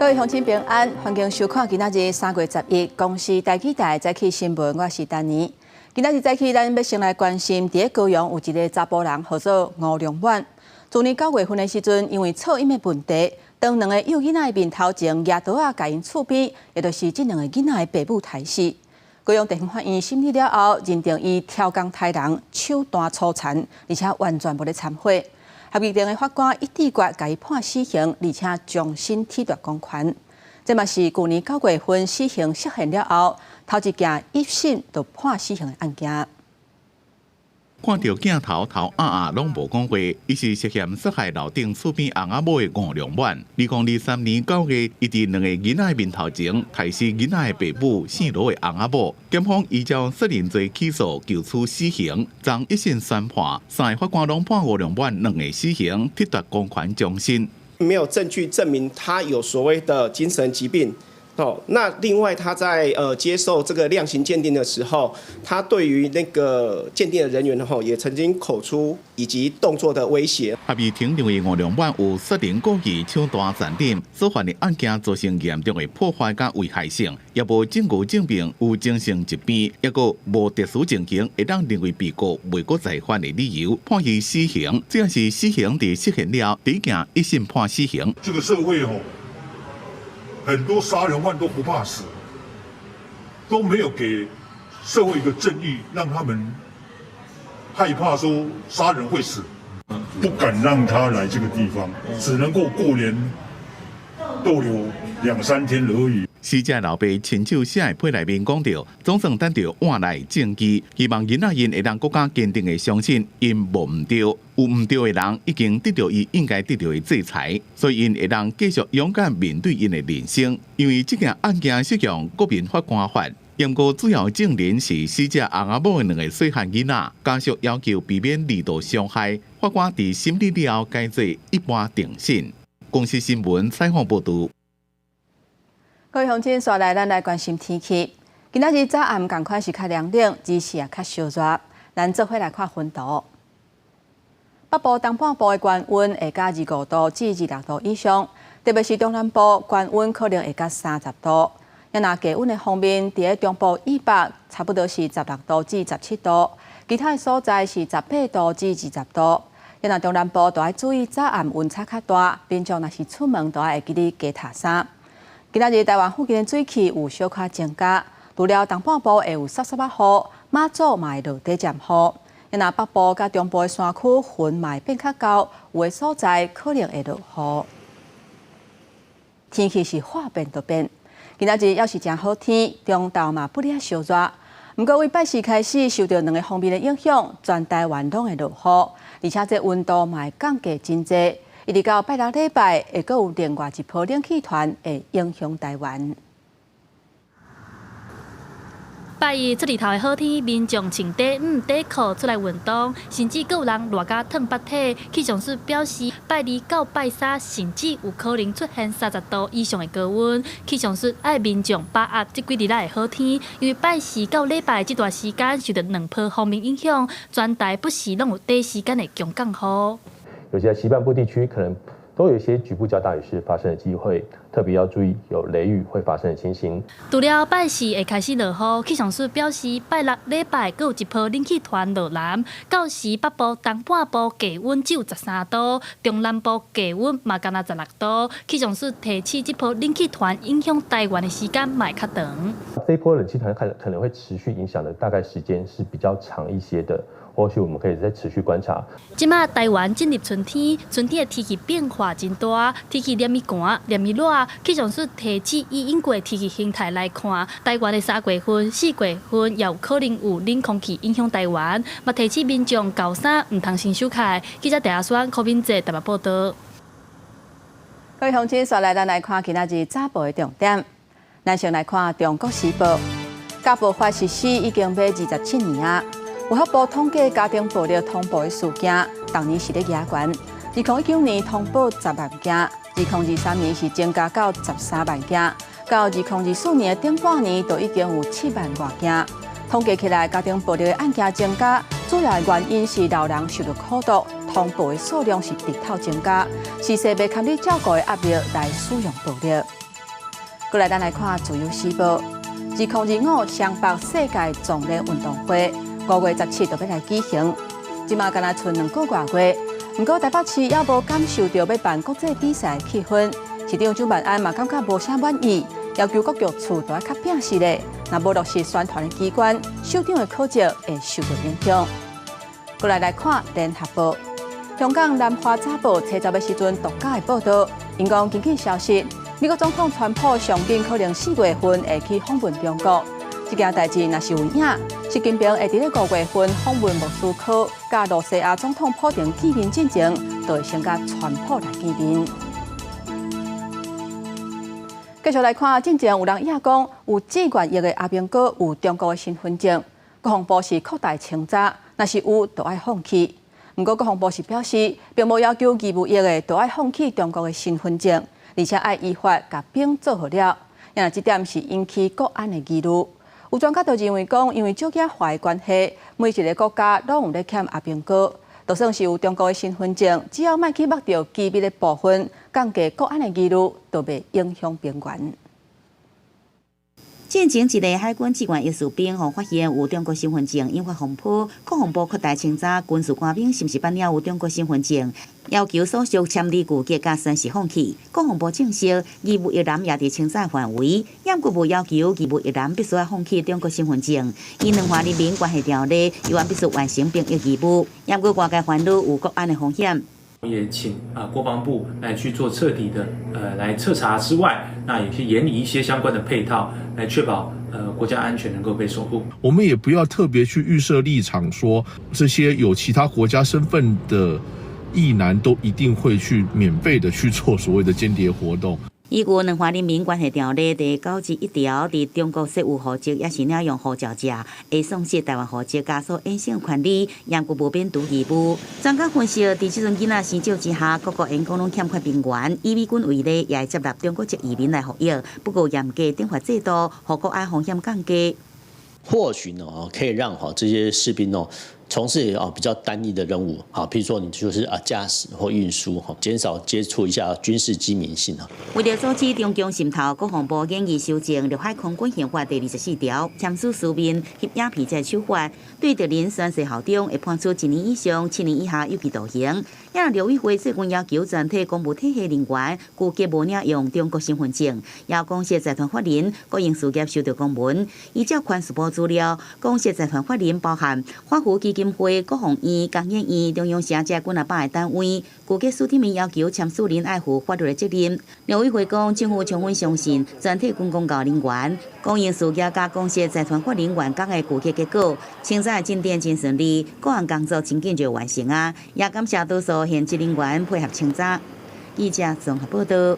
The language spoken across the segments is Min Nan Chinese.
位鄉親平安，歡迎收看今仔日3月11公視台語台早起新聞，我是丹妮。今仔日早起，咱欲先來關心，佇咧高雄有一个查埔人，號做吳良滿。去年9月份的時陣，因為噪音的問題，當兩个幼囡仔的面頭前舉刀仔共𪜶厝邊，也就是這兩个囡仔的爸母刣死。高雄地方法院審理了後，認定伊超工刣人，手段粗殘，而且完全無咧懺悔。合議庭的法官一致決共伊判死刑，而且終身褫奪公權。這嘛是舊年九月份死刑釋憲了後，頭一件一審就判死刑的案件。看著鏡頭頭鴨鴨攏無講話，伊是涉嫌殺害樓頂厝邊翁仔某的吳良滿。2023年9月，伊佇兩个囡仔面頭前刣死囡仔的爸母姓羅的翁仔某。檢方依照殺人罪起訴，求處死刑。昨一審宣判，三个法官攏判吳良滿兩个死刑，剝奪公權終身。沒有證據證明他有所謂的精神疾病。哦，那另外他在接受這個量刑鑑定的時候，他對於那個鑑定的人員吼，也曾經口出以及動作的威脅。合議庭認為吳良滿有殺人故意、手段殘忍，所犯的案件造成嚴重的破壞佮危害性，也無證據證明有精神疾病，抑閣無特殊情形會當認為被告袂閣再犯的理由，判伊死刑。這是死刑佇釋憲了，第一件一審判死刑。這個社會吼，很多殺人犯都不怕死，都沒有給社會一個正義，讓他們害怕說殺人會死，不敢讓他來這個地方，只能夠過年逗留兩三天而已。死者老爸親手寫的批內面講著，總算等著換來證據，希望囡仔𪜶會當閣較堅定的相信，𪜶無毋著，有毋著的人已經得著伊應該得著的制裁，所以𪜶會當繼續勇敢面對𪜶的人生。因為這件案件適用國民法官法，毋過主要證人是死者翁仔某的兩个細漢囡仔，家屬要求避免二度傷害，法官佇審理了後改做一般定審。公視新聞採訪報導。各位鄉親，紲來咱來關心天氣。今仔日早暗仝款是較涼冷，日時也較燒熱。咱做伙來看溫度。北部東半部的高溫會到25度至26度以上，特別是中南部高溫可能會到30度。若低溫的方面，佇咧中部以北差不多是16度至17度，其他的所在是18度至20度。若中南部都愛注意早暗溫差較大，民眾若是出門都愛會記得加疊衫。今仔日台灣附近的水汽有小可增加，除了東半部會有潲潲仔雨，馬祖嘛會落短暫雨。若北部佮中部的山區雲嘛會變較厚，有的所在可能會落雨。天氣是話變就變，今仔日猶是誠好天，中晝嘛不哩燒熱。毋過對拜四開始受著兩个鋒面的影響，全台灣攏會落雨，而且這溫度嘛會降低真濟。一直到拜六禮拜，會閣有另外一波冷氣團會影響台灣。拜一出日頭的好天，民眾穿短褲短褲出來運動，甚至閣有人熱甲淌腹體。氣象署表示，拜二到拜三甚至有可能出現30度以上的高溫。氣象署愛民眾把握這幾日來的好天，因為拜四到禮拜這段時間受著兩波鋒面影響，全台不時攏有短時間的強降雨。尤其在西半部地區，可能都有一些局部較大雨勢發生的機會，特別要注意有雷雨會發生的情形。除了拜四會開始落雨，氣象署表示，拜六禮拜閣有一波冷氣團落南，到時北部東半部低溫只有13度，中南部低溫嘛干焦16度。氣象署提醒，這波冷氣團影響台灣的時間嘛會較長。這一波冷氣團可能會持續影響的大概時間是比較長一些的。或許我們可以再持續觀察。這馬台灣進入春天，春天的天氣變化真大，天氣連日寒，連日熱。氣象署提醒，以應過天氣形態來看，台灣的3月份、4月份也有可能有冷空氣影響台灣。嘛提醒民眾厚衫毋通先收起來。記者鄭阿雙、柯敏哲台北報道。各位鄉親，紲來咱來看今仔日早報的重點。咱先來看《中國時報》，家暴法實施已經欲27年啊。衛福部統計家庭暴力通報的事件，逐年是咧加懸。2019年通報10萬件，2023年是增加到13萬件，到2024年的頂半年就已經有7萬外件。統計起來，家庭暴力的案件增加，主要的原因是老人受著苦毒，通報的數量是直透增加，是勢袂堪你照顧的壓力來使用暴力。過來，咱來看《自由時報》。2025雙北世界壯年運動會5月17就欲來舉行，這馬干焦賰2個外月。毋過台北市猶無感受著欲辦國際比賽的氣氛，市長蔣萬安嘛感覺無啥滿意，要求各局處都愛較拚勢咧。若無落實宣傳的機關，首長的考績會受著影響。過來來看《聯合報》，香港南華早報初十的時陣獨家的報導，𪜶講根據消息，美國總統川普上緊可能4月份會去訪問中國。這件代誌若是有影，習近平會佇咧5月份訪問莫斯科，佮露西亞總統普丁見面進前，就會先佮川普來見面。繼續來看，進前有人臆講有志願役的阿兵哥有中國的身份證，國防部是擴大清查，若是有，就愛放棄。毋過國防部是表示，並無要求義務役的都愛放棄中國的身份證。而且愛依法共兵做好了，因為這點是引起國安的疑慮。有專家就認為講，因為少子化的關係，每一个國家攏有咧欠阿兵哥，就算是有中國的身份證，只要莫去目著機密的部分，降低國安的疑慮，就袂影響兵員。進前一个海軍志願役士兵予發現有中國身份證，引發風波。國防部擴大清查軍事官兵是毋是辦領有中國身份證，要求所屬簽字具結佮宣誓放棄。國防部證實，義務役男也佇清查範圍，毋過無要求義務役男必須愛放棄中國身份證。依兩岸人民關係條例，猶原必須完成兵役義務，毋過外界煩惱有國安的風險。也請啊國防部來去做徹底的來徹查之外，那也去研擬一些相關的配套，來確保國家安全能夠被守護。我們也不要特別去預設立場，說這些有其他國家身份的役男都一定會去免費的去做所謂的間諜活動。依據兩岸人民關係條例第91條，佇中國設有戶籍，抑是領用護照者，會喪失台灣戶籍，佮所衍生權利，猶閣無免除義務。專家分析，佇這陣囡仔生少之下，各國員工攏欠缺兵員，以美軍為例，也會接納中國籍移民來服役。不過嚴格懲罰制度，予國安風險降低。或許呢，可以讓哈這些士兵哦，從事啊比較單一的任務，啊，譬如說你就是啊駕駛或運輸，哈，減少接觸一下軍事機密性啊。為著阻止中共滲透，國防部研議修正陸海空軍刑法第24條，簽署書面翕影片這手法，對敵人宣誓效忠，會判處1年以上7年以下有期徒刑。也陸委會最近要求全體公務體系人員，拒絕無領用中國身份證。也公設財團法人國營事業收著公文，依照環視部資料，公設財團法人包含華福基金會、國防院、工研院、中央社這幾若百个單位，具體書面要求簽署人愛負法律的責任。陸委會講，政府充分相信全體軍公教人員、公營事業佮公設財團法人員工的具體結果，清查的進展真順利，各項工作真緊就完成啊！也感謝多數現職人員配合清查。記者綜合報道。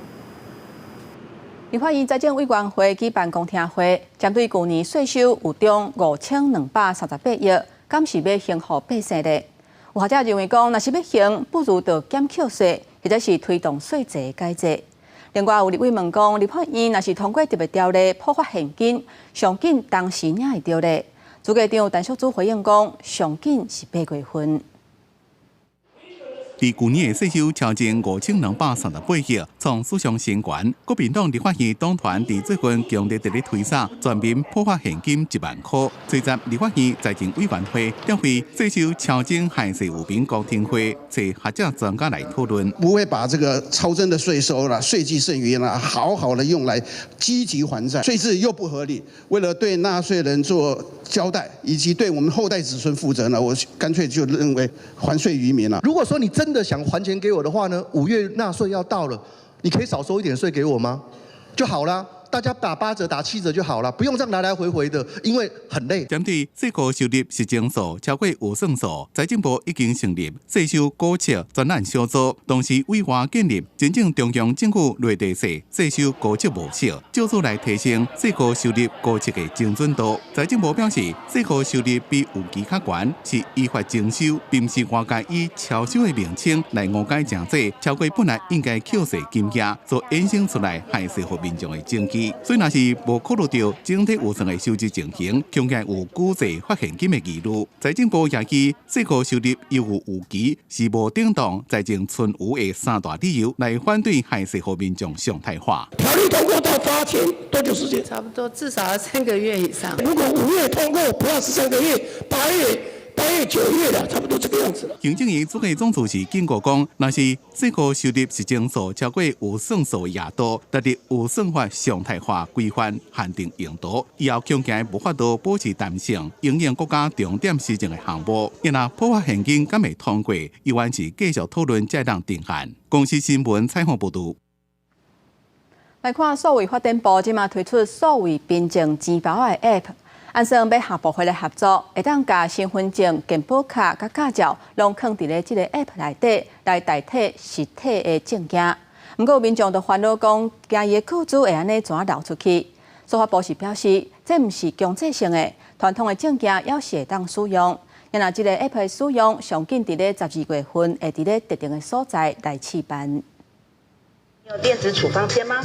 立法院財政委員會舉辦公聽會，針對舊年稅收有漲5238億，敢是欲還予百姓咧？有學者認為講，若是欲還，不如就減扣稅，或者是推動稅制改革。另外有立委問講，立法院若是通過特別條例普發現金，上緊當時領會著咧。主計長陳淑珠回應講，上緊是8月份。佇舊年的稅收超前5238億，創史上新高。國民黨立法院黨團佇最近強烈佇咧推捒全民普發現金1萬箍。隨即立法院財政委員會召開稅收超徵還稅於民公聽會，揣學者專家來討論。不會把這個超徵的稅收啦、稅計剩餘啦，好好的用來積極還債，稅制又不合理。為了對納稅人做交代，以及對我們後代子孫負責呢，我乾脆就認為還稅於民了。如果說你真的想還錢給我的話呢，5月納稅要到了，你可以少收一點稅給我嗎？就好啦。大家打8折、打7折就好了，不用這樣來來回回的，因為很累。針對稅庫收入實徵數超過預算數，財政部已經成立稅收估測專案小組，同時委外建立真正中央政府內地稅稅收估測模式，藉此來提升稅庫收入估測的精準度。財政部表示，稅庫收入比預期較懸，是依法徵收，並毋是外界以超收的名稱來誤解成做超過本來應該扣稅金額所衍生出來還稅予民眾的證據。據。所以若是無考慮著整體預算的收支情形，恐驚有久滯發現金的疑慮。財政部也以稅庫收入優於預期是無頂當財政存餘的三大理由來反對還稅予民眾常態化。條例通過到發錢多久時間？差不多至少要3個月以上。如果5月通過，不要是3個月，8月、8月、9月了，差不多這個樣子了。行政院主計總處是警告講，若是稅庫收入實情數超過預算數的額度，達入預算法常態化規範限定用途，以後恐驚無法度保持彈性，影響國家重點施政的項目。若普發現金敢會通過，猶原是繼續討論才當定案。公視新聞採訪報導。來看數位發展部這馬推出數位憑證錢包的 App。按算欲和部會來合作，會當共身份證、健保卡佮駕照攏囥佇咧這个 App 內底，來代替實體的證件。毋過民眾就煩惱講，驚伊的個資會按呢怎流出去。數發部是表示，這毋是強制性的，傳統的證件猶是會當使用。若這个 App 的使用，上緊佇咧12月份會佇咧特定的所在來試辦。有電子處方箋嗎？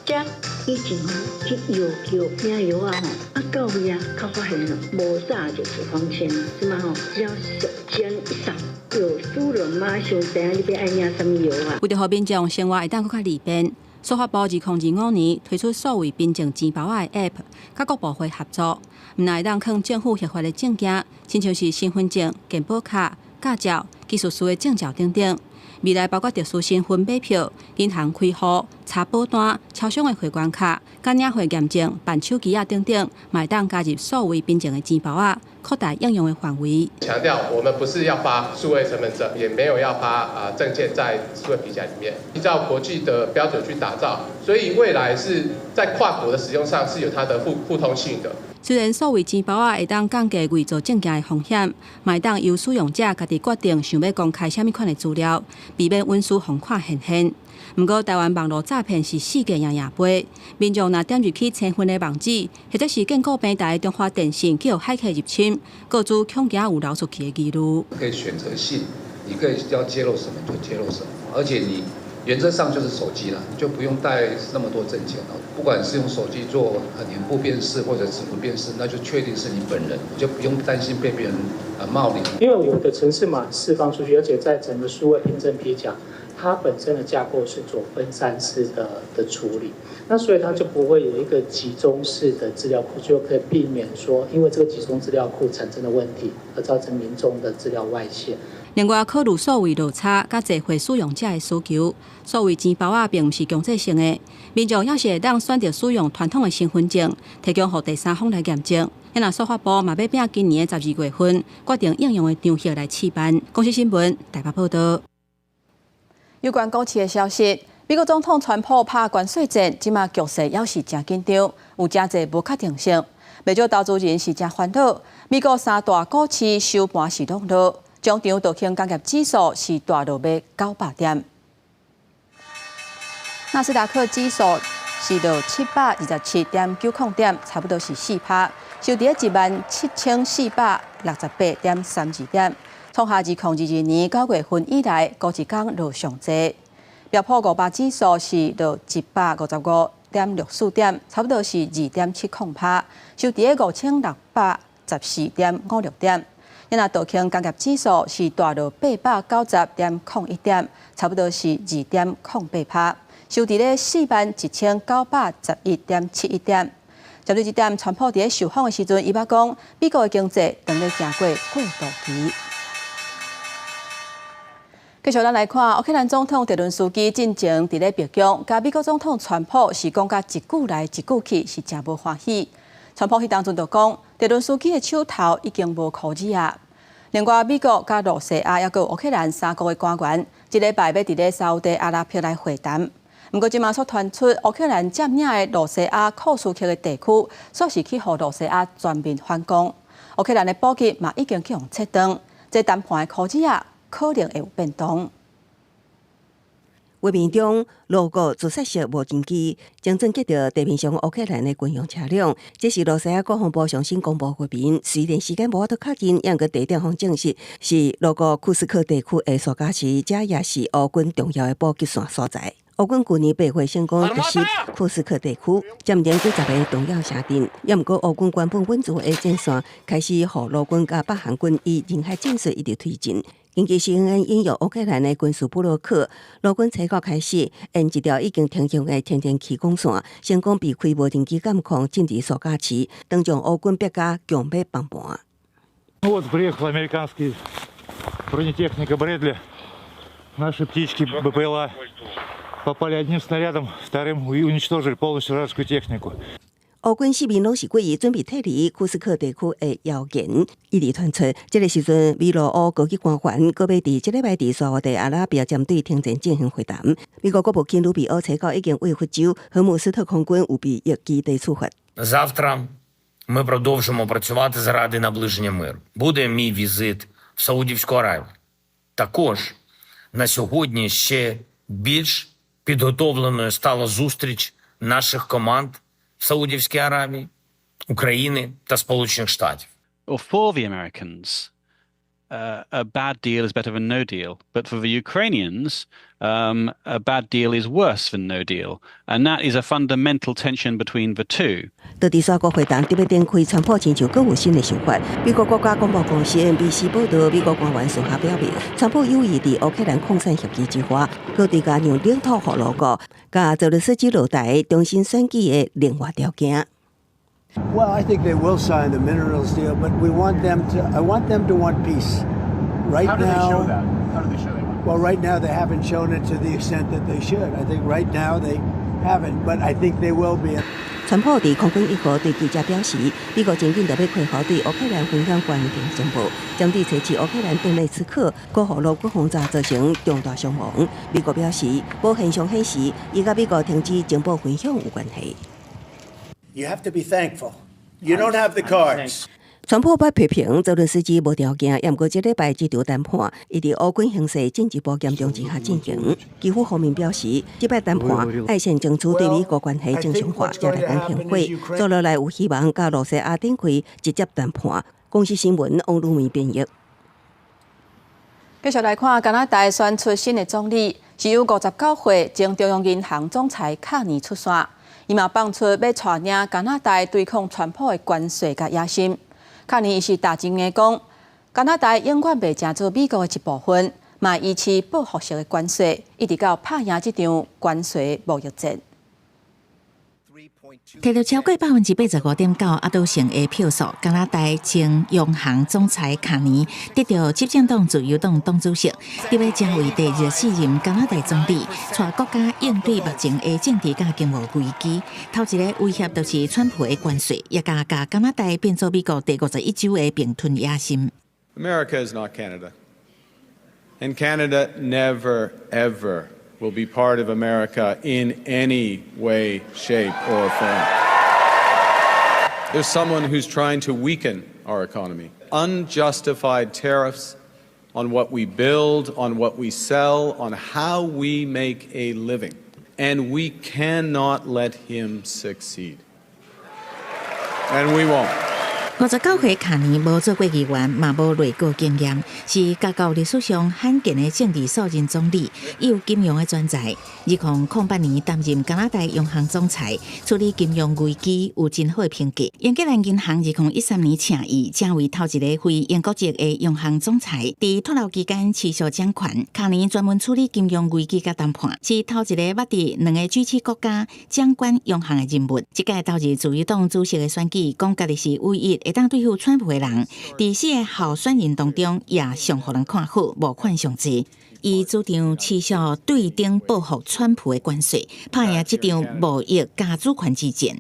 這以前吼去藥局領藥仔吼，啊到尾啊，才發現無紮一個處方箋，這馬吼只要手機一掃，就輸入馬上知影你欲愛領啥物藥仔。為著予民眾生活會當閣較利便，數發部2025年推出數位憑證錢包仔的 App，佮各部會合作，毋但會當囥政府核發的證件，親像是身份證、健保卡、駕照、技術師的證照等等。未來包括特殊身份買票、銀行開戶、查保單、超商的會員卡、佮領血驗證、辦手機仔等等，嘛會當加入數位憑證的錢包仔，擴大應用的範圍。強調我們不是要發數位身份證，也沒有要發啊證件在數位皮夾裡面，依照國際的標準去打造，所以未來是在跨國的使用上是有它的互通性的。雖然數位錢包仔會當降低偽造證件的風險，嘛會當由使用者家己決定想欲公開啥物款的資料，避免隱私予看現現。毋過台灣網路詐騙是世界贏贏杯，民眾若點入去生份的網址，或者是建購平台中華電信去予駭客入侵，個資恐驚有流出去的疑慮。可以選擇性，你可以要揭露什麼就揭露什麼，而且你原則上就是手機啦，就不用帶那麼多證件了。不管是用手機做臉部辨識或者指紋辨識，那就確定是你本人，就不用擔心被別人冒領。因為我的程式碼釋放出去，而且在整個數位憑證皮夾，它本身的架構是做分散式的處理，那所以它就不會有一個集中式的資料庫，就可以避免說因為這個集中資料庫產生的問題而造成民眾的資料外洩。另外，考慮數位落差佮濟會使用者的需求，數位錢包仔並毋是強制性的，民眾猶是會當選擇使用傳統的身份證，提供予第三方來驗證。若數發部嘛欲拼今年的12月份決定應用的場域來試辦。公視新聞台北報導。有關股市的消息，美國總統川普拍關稅戰，這馬局勢猶是誠緊張，有誠濟無確定性。袂少投資人是誠煩惱。美國三大股市收盤是攏落，終場道瓊工業指數是大落欲900點。納斯達克指數是落727.90點，差不多是4趴，收佇17,468.32點，創下2022年9月份以來，頭一工落上濟。標普500指數是落155.64點，差不多是2.70趴，收佇5614.56點。若道瓊工業指數是大落890.01點，差不多是2.08趴，收佇咧41,911.71點。針對這點，川普佇咧受訪的時陣，伊捌講美國的經濟正咧行過過渡期。繼續咱來看，烏克蘭總統澤倫斯基進前佇咧白宮，佮美國總統川普是講甲一句來一句去，是誠無歡喜。川普彼當陣就講，澤倫斯基的手頭已經無箍子矣。另外，美國佮露西亞猶閣烏克蘭三國的官員，這禮拜欲佇咧沙烏地阿拉伯來會談。毋過，這馬煞傳出烏克蘭佔領的露西亞庫斯克的地區，煞是去予露西亞全面反攻。烏克蘭的補給嘛已經去予切斷，這談判的箍子仔可能會有變動。畫面中，俄國自殺式無人機精準擊著地面上烏克蘭的軍用車輛，這是露西亞國防部上新公布畫面。雖然時間無法度確認，猶過地點方證實是俄國庫斯克地區的蘇加市，這也是烏軍重要的補給線所在。烏軍舊年八月成功突襲庫斯克地區，佔領幾十个重要城鎮。也毋過烏軍原本穩住的戰線開始予俄軍佮北韓軍以人海戰術一直推進。根據 CNN 引用烏克蘭的軍事部落客，俄軍初九開始沿一條已經停用的天然氣管線，成功避開無人機監控，進入蘇加市，當將烏軍逼甲強欲崩盤。 Вот приехала американский бронетехника Брэдли. Наши птички БПЛА попали одним снарядом, вторым и уничтожили полностью вражескую технику. 烏軍四面攏是鬼，準備撤離庫斯克地區的謠言一直傳出。這个時陣，美羅烏高級官員閣欲佇這禮拜佇沙烏地阿拉伯針對停戰進行會談。美國國務卿魯比奧初九已經為佛州荷姆斯特空軍預備役基地出發。 Завтра ми продовжимо працювати заради наближення миру. Буде мій візит в Саудівську Аравію. Також на сьогодні ще більш підготовленою стала зустріч наших команд в Саудівській Аравії, України та Сполучених Штатів. Or for the Americans, a bad deal is better than no deal. But for the Ukrainians, a bad deal is worse than no deal. And that is a fundamental tension between the two. 到佇沙國會談特別展開，川普親像閣有新的想法。美國國家廣播公司 NBC 報道，美國官員私下表明，川普有意佇烏克蘭礦產協議之外，閣追加讓領土予俄國，佮澤倫斯基落台重新選舉的另外條件。 Well, I think they will sign the minerals deal, but we want them to. I want them to want peace. Right How do now, they show that? How do they show they want? Well, right now they haven't shown it to the extent that they should. I think right now they haven't, but I think they will be. 川普佇空軍一號對記者表示，美國真緊就欲開放對烏克蘭分享關鍵情報，針對測試烏克蘭頓內茨克閣予俄軍轟炸造成重大傷亡。美國表示，無現象顯示伊佮美國停止情報分享有關係。 You have to be thankful. You don't have the cards. 川普捌批評澤倫斯基無條件，毋過這禮拜這場談判，伊佇烏軍形勢進一步嚴重之下進行。基輔方面表示，這擺談判愛先爭取對美國關係正常化，才來講停火。接落來有希望佮羅西亞展開直接談判。公視新聞王魯美編譯。繼續來看，加拿大選出新的總理，是由59歲前中央銀行總裁卡尼出線。伊嘛放出欲帶領加拿大對抗川普的關稅佮野心。卡尼伊是大聲的講，加拿大永遠袂成做美國的一部分，嘛維持報復式的關稅，一直到拍贏這場關稅貿易戰。摕著超過85.9%壓倒性的票數，加拿大前央行總裁卡尼得著執政黨自由黨黨主席，得欲成為第24任加拿大總理，帶國家應對目前的政治佮經濟危機。頭一个威脅就是川普的關稅，也共共加拿大變做美國第51州的併吞野心。 America is not Canada, and Canada never ever will be part of America in any way, shape, or form. There's someone who's trying to weaken our economy. Unjustified tariffs on what we build, on what we sell, on how we make a living. And we cannot let him succeed. And we won't. 59歲卡尼無做過議員，嘛無內閣經驗，是加國歷史上罕見的政治素人總理。伊有金融的專才，2008年擔任加拿大央行總裁，處理金融危機有真好的評價。英格蘭銀行2013年請伊成為頭一个非英國籍的央行總裁。佇脫歐期間持續掌權，卡尼專門處理金融危機佮談判，是頭一个捌佇兩个 G7國家掌管央行的人物。這屆投入自由黨主席的選舉，講家己是唯一會當對付川普的人，佇四个候選人當中也上予人看好，募款上濟。伊主張持續對頂報復川普的關稅，拍贏這場貿易佮主權之戰。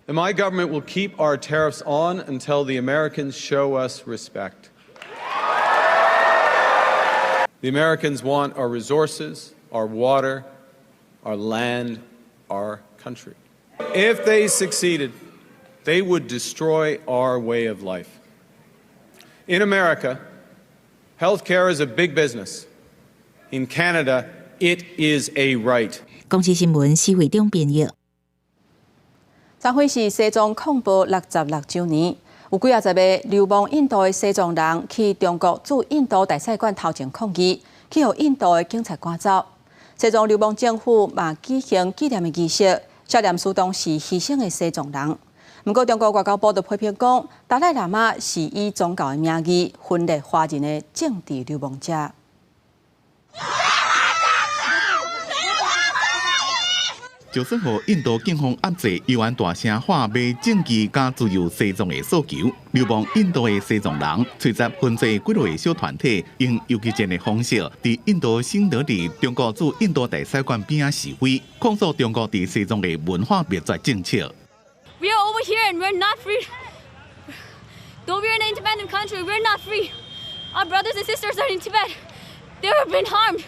And my government will keep our tariffs on until the Americans show us respect. The Americans want our resources, our water, our land, our country. If they succeeded, they would destroy our way of life. In America, healthcare is a big business. In Canada, it is a right. 公視新聞施惠中編譯。昨昏是西藏抗暴66週年，有幾仔十个流亡印度的西藏人去中國駐印度大使館頭前抗議，去予印度的警察趕走。西藏流亡政府嘛舉行紀念的儀式，悼念當時犧牲的西藏人。毋過，中國外交部就批評講，達賴喇嘛是以宗教的名義分裂華人的政治流亡者。就算予印度警方壓制，猶原大聲喊欲正義佮自由西藏的訴求。流亡印度的西藏人，隨集分做幾個小團體，用游擊戰的方式，佇印度新德里中國駐印度大使館邊仔示威，控訴中國佇西藏的文化滅絕政策。 We are over here and we're not free. Though we're an independent country, we're not free. Our brothers and sisters are in Tibet. They have been harmed.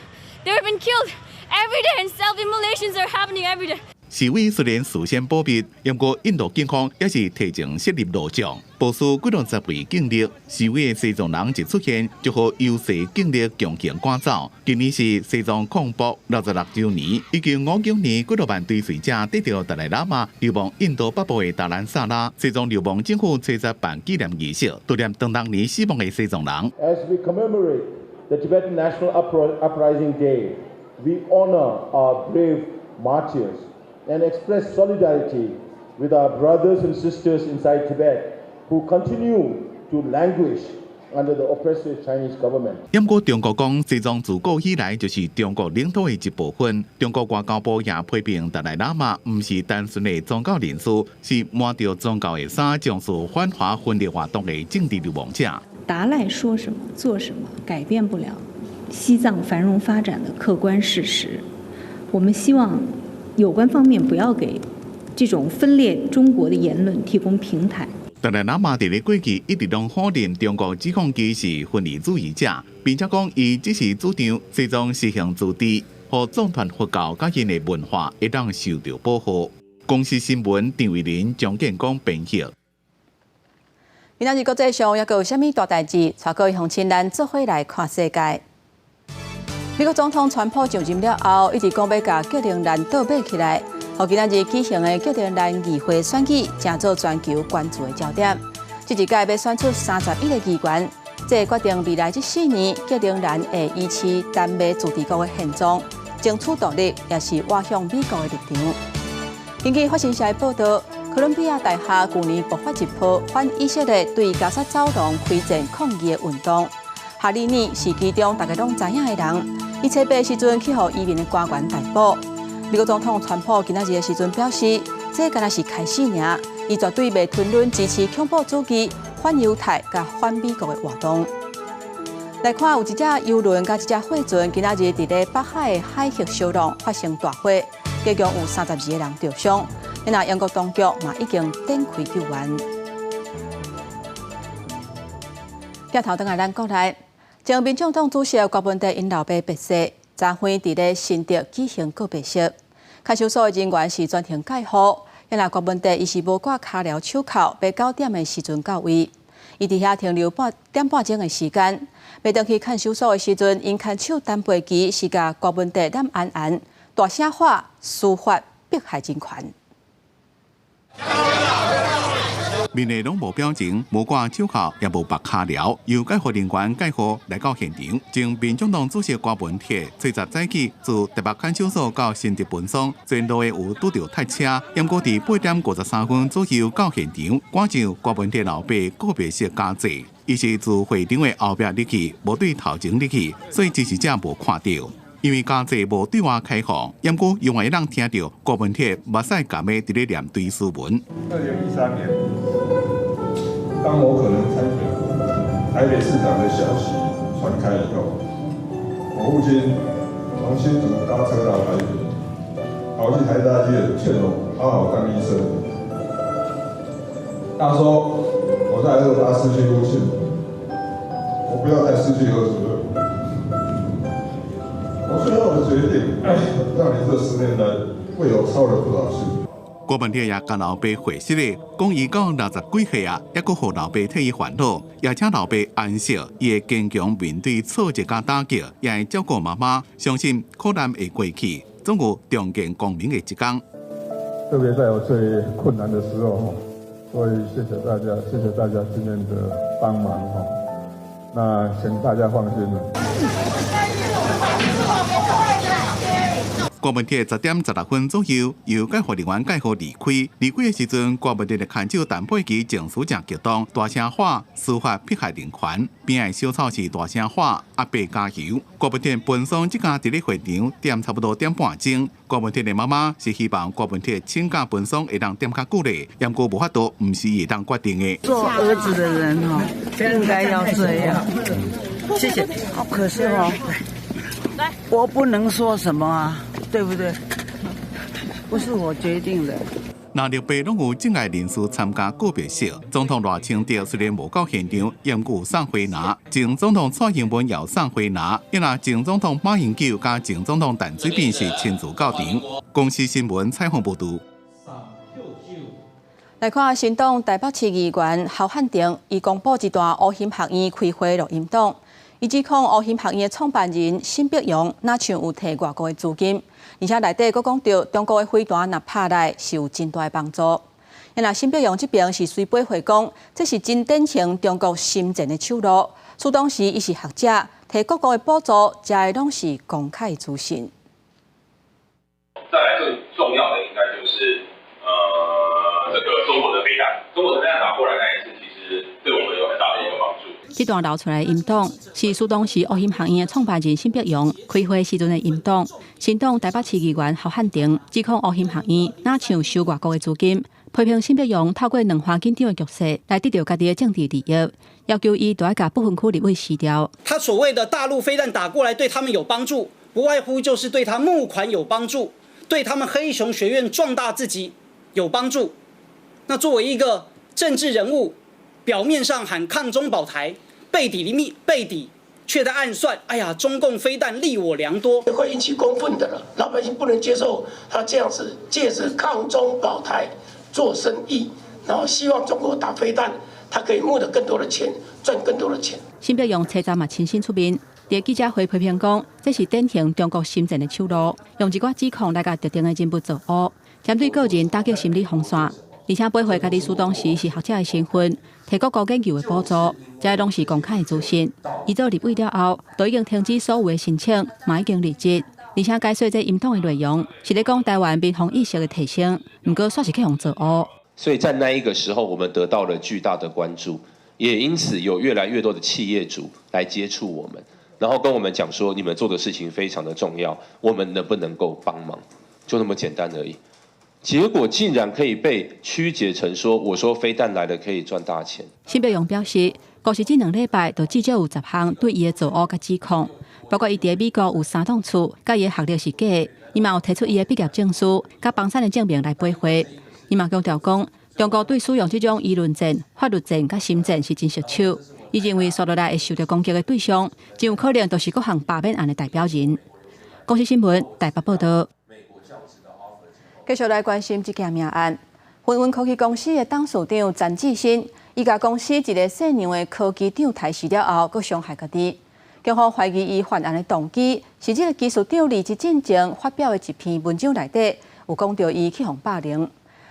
They have been killed every day, and self-immolations are happening every day. 示威雖然事先保密，毋過印度警方也是提前設立路障，部署幾落十位警力。示威的西藏人一出現，就予優勢警力強行趕走。今年是西藏抗暴66週年，1959年幾落萬追隨者得著達賴喇嘛流亡印度北部的達蘭薩拉，西藏流亡政府初十辦紀念儀式，悼念當年死亡的西藏人。 As we commemorate the Tibetan National Uprising Day, we honor our brave martyrs and express solidarity with our brothers and sisters inside Tibet who continue to languish under the oppressive Chinese government. 毋過中國講西藏自古以來就是中國領土的一部分。中國外交部也批評達賴喇嘛毋是單純的宗教人士，是穿著宗教的衫，從事反華分裂活動的政治流亡者。達賴說什麼做什麼，改變不了西藏繁榮發展的客觀事實。我們希望有關方面不要給這種分裂中國的言論提供平台。達賴喇嘛佇咧過去一直攏否認中國指控伊是分離主義者，並且講伊只是主張西藏實行自治，予藏傳佛教佮𪜶的文化會當受著保護。公視新聞張偉林、張建光編譯。今仔日國際上猶閣有啥物大代誌？帶各位鄉親咱做伙來看世界。美國總統川普上任了後，一直講欲共格陵蘭島買起來。予今仔日舉行的格陵蘭議會選舉，成做全球關注的焦點。這一屆欲選出31個議員，這會決定未來這4年格陵蘭會維持丹麥自治國的現狀，爭取獨立，抑是倚向美國的立場。根據法新社的報導，哥倫比亞大廈舊年爆發一波反以色列對加薩走廊開戰抗議的運動。哈里尼是其中大家攏知影的人，伊初八時陣去予移民的官員逮捕。美國總統川普今仔日的時陣表示，這敢若是開始爾，伊絕對袂吞忍支持恐怖主義、反猶太佮反美國的活動。來看，有一隻郵輪佮一隻貨船，今仔日佇咧北海的海域相撞，發生大火，加共有32個人著傷。那英國當局嘛已經展開救援。鏡頭轉來咱國內，前民眾黨主席郭文哲𪜶老爸辭世，昨昏佇咧新竹舉行告別式，看守所的人員是全程戒護。那郭文哲伊是無掛跤鐐手銬，欲9點的時陣到位，伊佇遐停留半點半鐘的時間。欲轉去看守所的時陣，𪜶看守陳培基是共郭文哲攬安安，大聲喊司法迫害人權。面內攏無表情，無掛手銬，也無縛跤鐐，由戒護人員介護來到現場。前民眾黨主席郭文哲，初十早起自台北看守所到新竹分所，全路的有拄著塞車，毋過佇8點53分左右到現場，趕上郭文哲老爸告別式加祭。伊是自會場的後壁入去，無對頭前入去，所以支持者無看著。因為加祭無對外開放，毋過猶會當聽著郭文哲目屎含淚佇咧念追思文。2013年，當我可能參選台北市長的消息傳開以後，我父親從新竹搭車到台北，跑去台大醫院勸我好好當醫生。他說我在28失去父親，我不要再失去兒子了。我最後的決定，讓你這10年來為我操了不少心。郭文哲也共老爸回釋咧，講伊到60幾歲啊，猶閣予老爸替伊煩惱，也請老爸安息，伊會堅強面對挫折佮打擊，也會照顧媽媽，相信苦難會過去，總有重見光明的一天。特別在我最困難的時候，所以謝謝大家，謝謝大家今天的幫忙哈。那請大家放心了。郭文鐵10點16分左右，由救護人員載護離開。離開的時陣，郭文鐵的牽手陳佩琪情緒誠激動，大聲喊司法迫害人權。邊仔小草是大聲喊阿伯加油。郭文鐵奔喪這工佇咧會場踮差不多點半鐘。郭文鐵的媽媽是希望郭文鐵請假奔喪會當踮較久咧，毋過無法度，毋是伊會當決定的。做兒子的人哦，應該要這樣。謝謝。可是哦，我不能說什麼啊，對不對？不是我決定的。藍綠白攏有政界人士參加告別式。總統賴清德雖然無到現場，毋過送花籃。前總統蔡英文也送花籃。因為前總統馬英九佮前總統陳水扁是親自到場。公視新聞採訪報導。來看新黨台北市議員侯漢廷，伊公布一段烏興學院開會錄音檔。伊指控烏興學院的創辦人沈伯洋，若像有提外國的資金，而且內底閣講著中國的飛彈若拍來是有真大的幫助。若沈伯洋這邊是隨背回講，這是真典型中國心戰的手路。此當時伊是學者，提各國的補助，這的攏是公開資訊。再來最重要的應該就是，這個中國的飛彈，中國的飛彈打過來那一次，其實對我們有很大的一個幫助。這段流出來的音檔是蘇東時烏興學院的創辦人沈伯洋開會時陣的音檔。新黨台北市議員侯漢廷指控烏興學院若像收外國的資金，批評沈伯洋透過兩岸緊張的局勢來得著家己的政治利益，要求伊著愛共不分區立委辭掉。他所謂的大陸飛彈打過來對他們有幫助，不外乎就是對他募款有幫助，對他們黑熊學院壯大自己有幫助。那作為一個政治人物，表面上喊抗中保台，背底裡面背底卻在暗算，哎呀，中共飛彈利我良多，會引起公憤的了。老百姓不能接受他這樣子借着抗中保台做生意，然後希望中國打飛彈，他可以募得更多的錢，賺更多的錢。沈伯洋初站嘛親身出面，佇記者會批評講，這是典型中國心戰的手路，用一寡指控來共特定的人物做烏，針對個人打擊心理防線。而且背回家己書當時是學者的身份，提各國研究的補助，這攏是公開的資訊。伊做立委了後，都已經停止所有的申請，嘛已經離職。而且解說這音檔的內容，是咧講台灣民防意識的提升，毋過煞是去予做烏。所以在那一個時候，我們得到了巨大的關注，也因此有越來越多的企業主來接觸我們，然後跟我們講說，你們做的事情非常的重要，我們能不能夠幫忙？就那麼簡單而已。結果竟然可以被曲解成說，我說飛彈來了可以賺大錢。沈伯洋表示，過去這兩禮拜就至少有10項對伊的造烏佮指控，包括伊佇美國有三棟厝，佮伊的學歷是假的，伊嘛有提出伊的畢業證書、佮房產的證明來駁回。伊嘛強調講，中國對使用這種輿論戰、法律戰佮心戰是真熟手。伊認為，紲落來會受著攻擊的對象，真有可能就是各項罷免案的代表人。公視新聞台北報導。繼續來關心這件命案。雲雲科技公司的董事長陳志新，伊共公司一个姓楊的科技長刣死了後，閣傷害家己。警方懷疑伊犯案的動機是這个技術長離職進前發表的一篇文章內底有講著伊去予霸凌。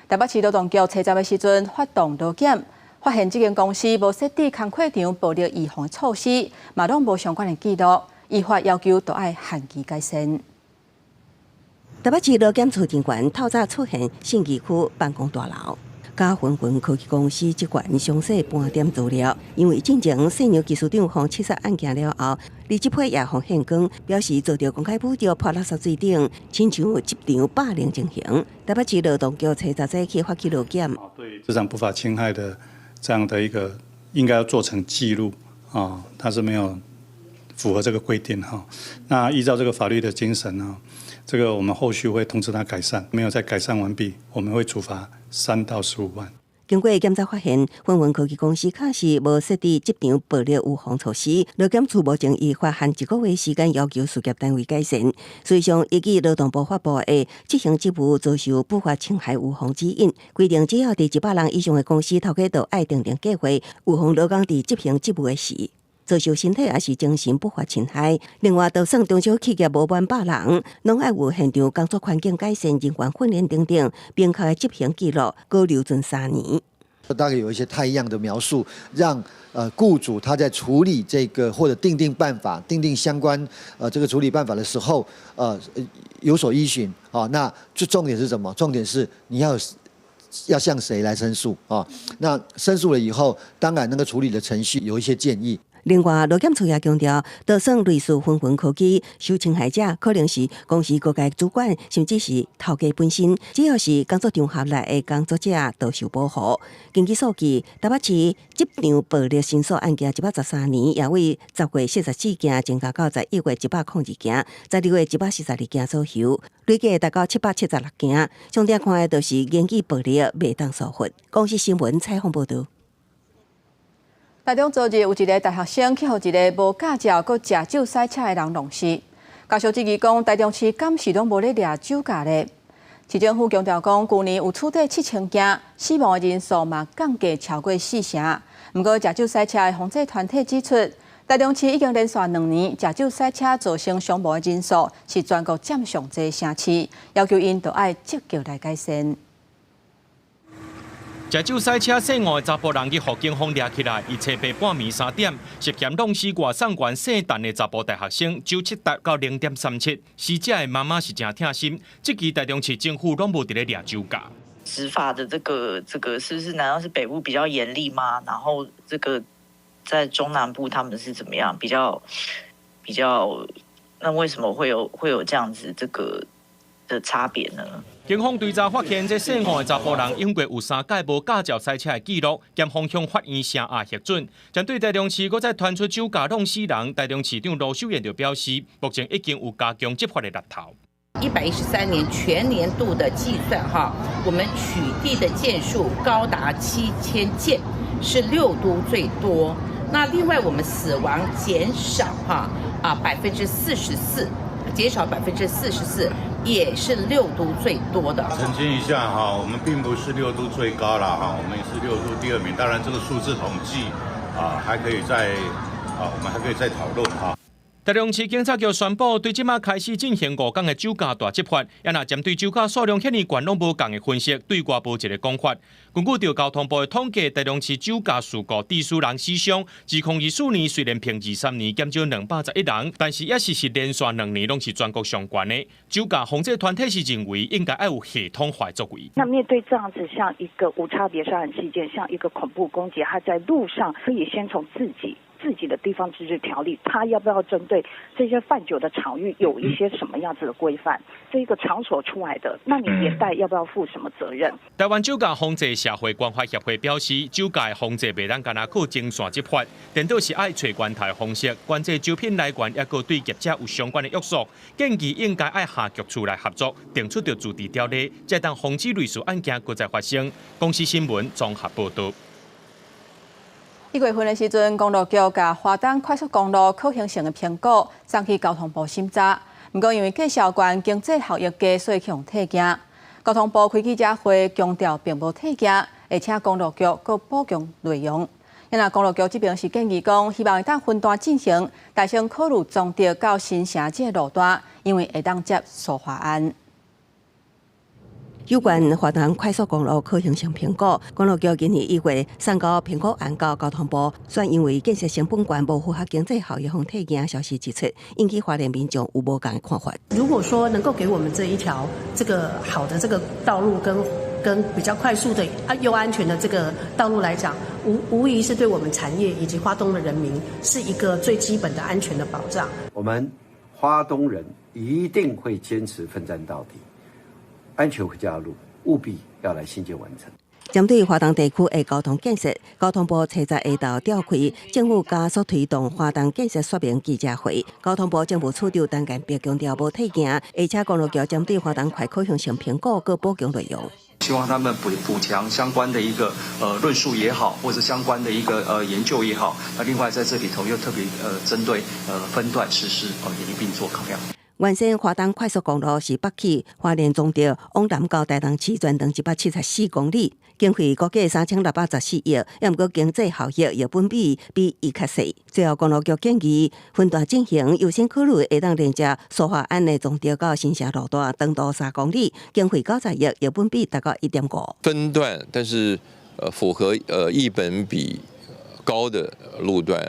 台北市勞動局查查的時陣，發動勞檢，發現這間公司無設置工課場暴力預防的措施，嘛攏無相關的記錄，依法要求都愛限期改善。台北市勞檢處人員透早出現信義區辦公大樓，佮雲雲科技公司職員詳細盤點資料，因為進前姓楊技術長予刺殺案件了後，離職批也予獻光，表示遭著公開侮辱、潑垃圾水等，親像職場霸凌情形。台北市勞動局初十早去發起勞檢，對職場不法侵害的這樣的一個應該要做成記錄啊，他是沒有符合這個規定哈。那依照這個法律的精神呢，這個我們後續會通知他改善，沒有再改善完畢，我們會處罰3到15萬。經過檢查發現，雲雲科技公司確實無設置職場暴力預防措施，勞檢處目前依法限一個月時間要求事業單位改善。事實上，依據勞動部發布的執行職務遭受不法侵害預防指引規定，只要佇100人以上的公司，頭家都愛訂定計劃，預防勞工佇執行職務的時遭受身體抑是精神不法侵害。另外，就算中小企業無滿百人，攏愛有現場工作環境改善、人員訓練等等，明確的執行記錄，閣留存3年。大概有一些態樣的描述，讓僱主他在處理這個或者訂定辦法、訂定相關這個處理辦法的時候，有所依循啊。那最重點是什麼？重點是你要向誰來申訴啊？那申訴了以後，當然那個處理的程序有一些建議。另外，勞檢處也強調，就算類似分紅科技受侵害者，可能是公司高階主管，甚至是頭家本身，只要是工作場合內的工作者，都受保護。根據數據，台北市職場暴力申訴案件113年，也為10月44件增加到11月102件，12月142件左右，累計達到776件。重點看的就是言語暴力袂當疏忽。公視新聞採訪報導。台中昨日有一个大學生去予一个無駕照閣食酒駛車的人弄死。家屬質疑講，台中市敢是攏無咧掠酒駕咧？市政府強調講，舊年有處理7000件，死亡的人數嘛降低超過四成。毋過，食酒駛車的防制團體指出，台中市已經連續2年食酒駛車造成傷亡的人數是全國佔上濟城市，要求𪜶著愛積極來改善。食酒駛車姓吳的查埔人去予警方掠起來，伊初八半暝3點涉嫌弄死外送員姓陳的查埔大學生，酒測達到0.37，死者的媽媽是誠疼心，這期台中市政府攏無佇咧掠酒駕。執法的這個是不是？難道是北部比較嚴厲嗎？然後這個在中南部他們是怎麼樣？比較，那為什麼會有這樣子這個的差別呢？警方追查發現，這姓吳的查埔人因過有三屆無駕照駛車的記錄，檢方向法院聲押核准。針對台中市閣再傳出酒駕弄死人，台中市長盧秀燕就表示，目前已經有加強執法的力頭。 113年全年度的計算，哈，我們取締的件數高達7000件，是六都最多。那另外我們死亡減少，哈啊百分之四十四，減少百分之四十四，也是六都最多的。澄清一下哈，我們並不是六都最高了哈，我們是六都第二名。當然，這個數字統計啊，還可以再啊，我們還可以再討論哈。台中市警察局宣布，對這馬開始進行5工的酒駕大執法，也若針對酒駕數量遐爾懸，攏無仝的分析，對外無一个講法。根據著交通部的統計，台中市酒駕事故致使人死傷，2024年雖然比23年減少211人，但是也是連續2年攏是全國上懸的。酒駕防制團體是認為應該愛有系統化作為。那面對這樣子像一個無差別殺人事件，像一個恐怖攻擊，他在路上可以先從自己的地方自治條例，他要不要針對這些販酒的場域有一些什麼樣子的規範？這個場所出來的，那你連帶要不要負什麼責任？台灣酒駕防制社會關懷協會表示，酒駕防制袂當干焦靠前線執法，顛倒是愛揣源頭方式，管制酒品來源，抑閣對業者有相關的約束，建議應該愛跨局處來合作，定出著自治條例，才當防止類似案件閣再發生。公視新聞綜合報導。1月份的時陣，公路局共花東快速公路可行性的評估送去交通部審查，毋過因為價數懸、經濟效益低，所以去予退件。交通部開記者會強調，並無退件，而且公路局閣補強內容。因為公路局這邊是建議講，希望會當分段進行，但先考慮彰德到新城這個路段，因為會當接蘇花灣。有關花東快速公路可行性評估，公路局今年1月送交評估案到交通部，煞因為建設成本懸，無符合經濟效益，予退件。消息指出，引起花蓮民眾有無仝的看法。如果說能夠給我們這一條這個好的這個道路跟比較快速的啊又安全的這個道路來講，無疑是對我們產業以及花東的人民是一個最基本的安全的保障。我們花東人一定會堅持奮戰到底。安全回家路務必要來興建完成。針對花東地區的交通建設，交通部初十下晝召開政府加速推動花東建設說明記者會。交通部政務處長陳建平強調無退件，而且公路局針對花東快可行性評估閣補強內容。希望他們補強相關的一個論述也好，或者相關的一個研究也好。那另外在這裡頭又特別針對分段實施哦，也一併做考量。原先花東快速公路是北起花蓮彰德，往南到台東市，全長174公里，經費估計3614億，抑毋過經濟效益藥本比比預較細。最後公路局建議分段進行，優先考慮會當連接蘇花灣的彰德到新城路段，長度3公里，經費90億，藥本比達到1.5。分段，但是。符合益本比高的路段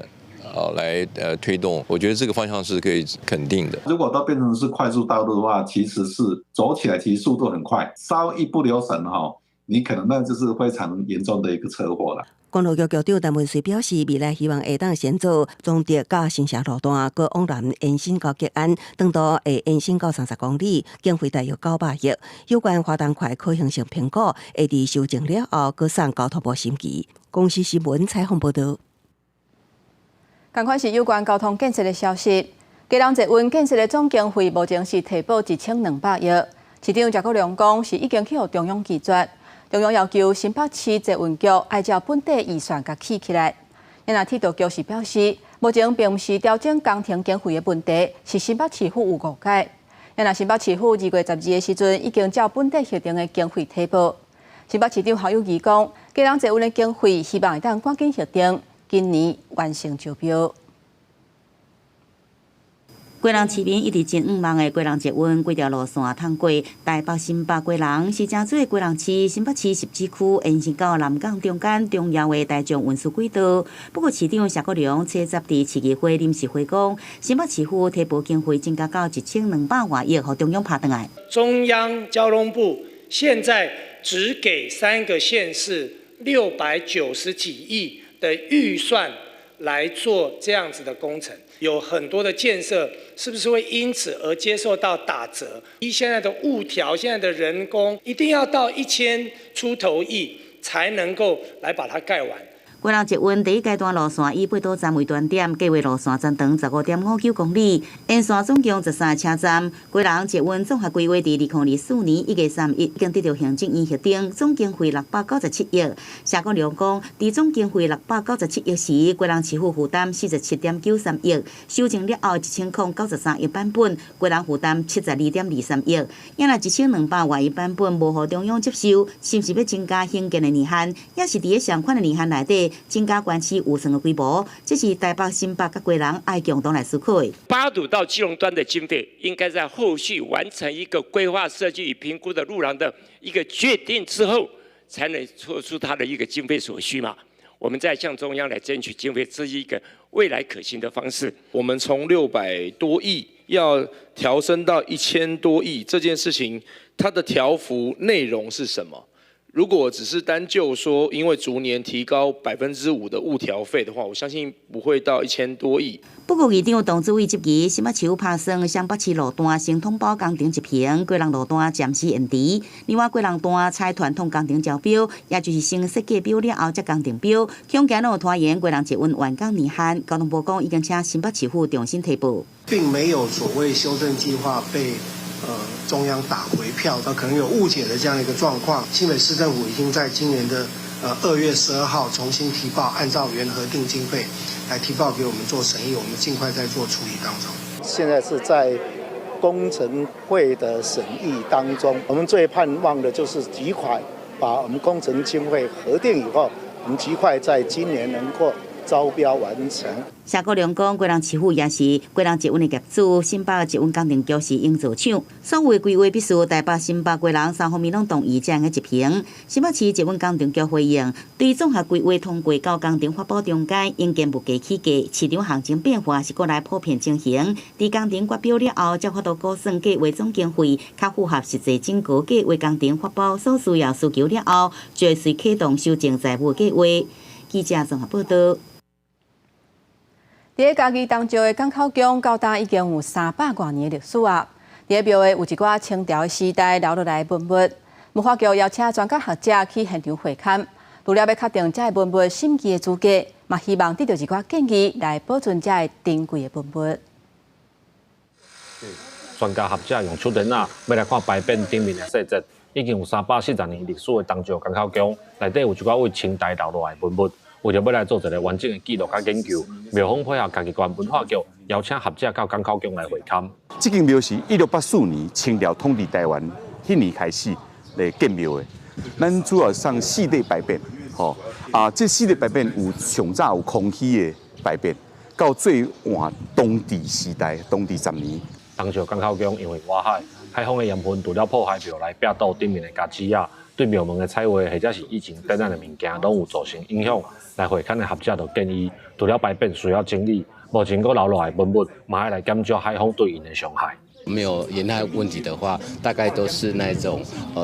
啊來推動，我覺得這個方向是可以肯定的。如果都變成是快速道路的話，其實是走起來其實速度很快，稍一不留神哈，你可能那就是非常嚴重的一個車禍啦。公路局局長陳文穗表示，未來希望會當先做中壢到新社路段，閣往南延伸到吉安，長度會延伸到30公里，經費大約900億。有關華東塊可行性評估，會佇修正了後，閣送交通部審議。公視新聞採訪報導。仝款是有關交通建設的消息，基隆捷運建設的總經費目前是提報1200億，市長謝國樑講是已經去予中央拒絕。中央要求新北市捷運局按照本地預算共起起來。若鐵道局是表示，目前並毋是調整工程經費的問題，是新北市府有誤解。若新北市府2月12的時陣已經照本地核定的經費提報。新北市長侯友宜講，基隆捷運的經費希望會當趕緊核定，今年完成招標。基隆市民一直真向望的基隆捷運規條路線通過台北、新北、基隆，是成做基隆市、新北市十指區延伸到南港中間重要的大眾運輸軌道。不過市長謝國樑初十佇市議會臨時會講，新北市府提報經費增加到1200外億，予中央拍轉來。中央交通部現在只給三個縣市690幾億的預算來做這樣子的工程。有很多的建設，是不是會因此而接受到打折？依現在的物調，現在的人工，一定要到1000出頭億才能夠來把它蓋完。基隆捷運第一階段路線以八堵站為端點，計劃路線全長15.59公里，沿線總共13個車站。基隆捷運綜合規劃佇2024年1月31已經得到行政院核定，總經費697億。謝國樑講，佇總經費697億時，基隆市府負擔47.93億，修正了後1093億版本，基隆負擔72.23億。若1200外億版本無予中央接受，是毋是欲增加興建的年限？抑是佇咧相款的年限內底？增加縣市預算的規模，這是台北、新北佮基隆愛共同來思考的。八堵到基隆端的經費，應該在後續完成一個規劃設計與評估的路廊的一個決定之後，才能做出它的一個經費所需嘛。我們再向中央來爭取經費，這是一個未來可行的方式。我們從600多億要調升到1000多億，這件事情它的調幅內容是什麼？如果只是單就說，因為逐年提高5%的物調費的話，我相信不會到1000多億。不過，議長董主委質疑，新北市府拍算雙北市路段先統包工程執行，基隆路段暫時延遲。另外，基隆段採傳統工程招標，也就是先設計表了後才工程標，恐驚會拖延基隆捷運完工年限。交通部講已經請新北市府重新提報，並沒有所謂修正計劃被中央打回票，可能有誤解的這樣一個狀況。新北市政府已經在今年的2月12號重新提報，按照原核定經費來提報給我們做審議，我們盡快在做處理當中。現在是在工程會的審議當中，我們最盼望的就是盡快把我們工程經費核定以後，我們盡快在今年能夠招標完成。謝國樑講，基隆市府也是基隆捷運的業主，新北捷運工程局是營造廠，所有的規劃必須台北、新北、基隆三方面攏同意才會執行。新北市捷運工程局回應，對綜合規劃通過到工程發布中間，應建物價起價，市場行情變化是國內普遍情形。佇工程決標了後，才法度估算計劃總經費，較符合實際整個計劃工程發包所需要需求了後，就會隨啟動修正財務計劃。記者綜合報導。佇咧嘉義東石的港口宮，到今已經有300外年的歷史啊！佇咧廟的有一寡清朝的時代留落來的文物，文化局邀請專家學者去現場會勘，除了欲確定這个文物審議的資格，嘛希望得到一寡建議來保存這个珍貴的文物。專家學者用手電仔欲來看牌匾頂面的細節，已經有340年歷史的東石港口宮，內底有一寡為清代留落來的文物。為著欲來做一个完整的記錄佮研究，廟方配合嘉義縣文化局，邀請學者到港口宮來會勘。這間廟是1684年清朝統治台灣彼年開始來建廟的。咱主要上四塊牌匾，吼啊，這四塊牌匾有上早有康熙的牌匾，到最晚同治時代，同治10年。東石港口宮因為外海海風的鹽分除了破壞廟內壁堵頂面的膠紙仔，對廟門的彩畫或者是以前展覽的物件，攏有造成影響。來會勘的學者就建議，除了牌匾需要整理，目前閣留落來文物，嘛愛來減少海風對𪜶的傷害。沒有鹽害問題的話，大概都是那種